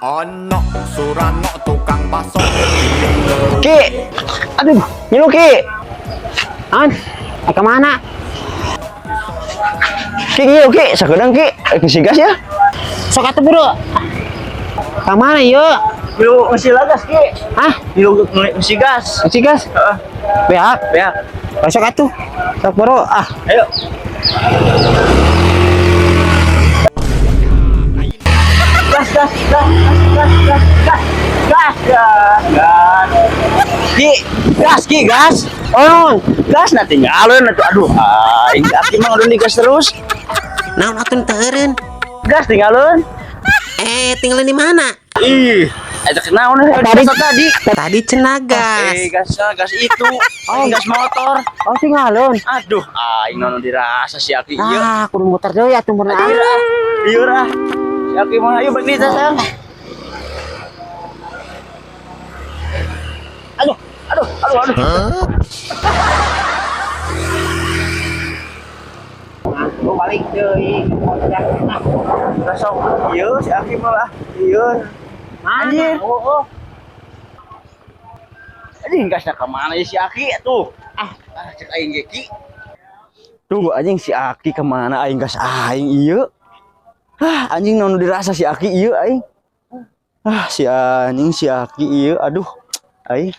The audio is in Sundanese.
Ono surano tukang bakso. Ki, aduh, ngilu Ki. An, eh kemana? Ki ngilu Ki, sakedeung Ki, ngisi gas ya. Sok atuh buru. Kemana yuk? Ngilu ngisi gas Ki. Hah? Ngilu ngisi gas. Ngisi gas? Heeh. Beak. Beak. Sok atuh. Sok buru. Ah, Ayo. Gas, gas, gas, gas, gas, gas, gas, gas, gas. Ki, gas, Ki, gas. Oh, Gas nanti tinggalin atuh. Aduh, aing aki mah udah digas terus. Naon atuh teu eureun? Gas tinggalin. Eh, tinggalin di mana? Ih, eta kenaon Tadi- tadi. Tadi cenah gas. Eh, gas gas itu. Oh, gas motor. Oh, tinggalin. Aduh, aing nono dirasa si Aki ieu. Ah, kudu muter deui atuh mun Aduh, ah. Ieu ah. Si Aki mah ayo balik deui sayang. Aduh, aduh, aduh, aduh. Gua balik deui. Besok ieu si Aki mah lah. Ieu. Anjir. Oh, oh. Anjing gasnya kemana ya si Aki tuh? Ah, ah cek aing ge Ki. Tunggu anjing si Aki kemana aing gas aing ieu. Ah, anjing nono dirasa si Aki ieu aing. Ah, si anjing si Aki ieu aduh. Aing.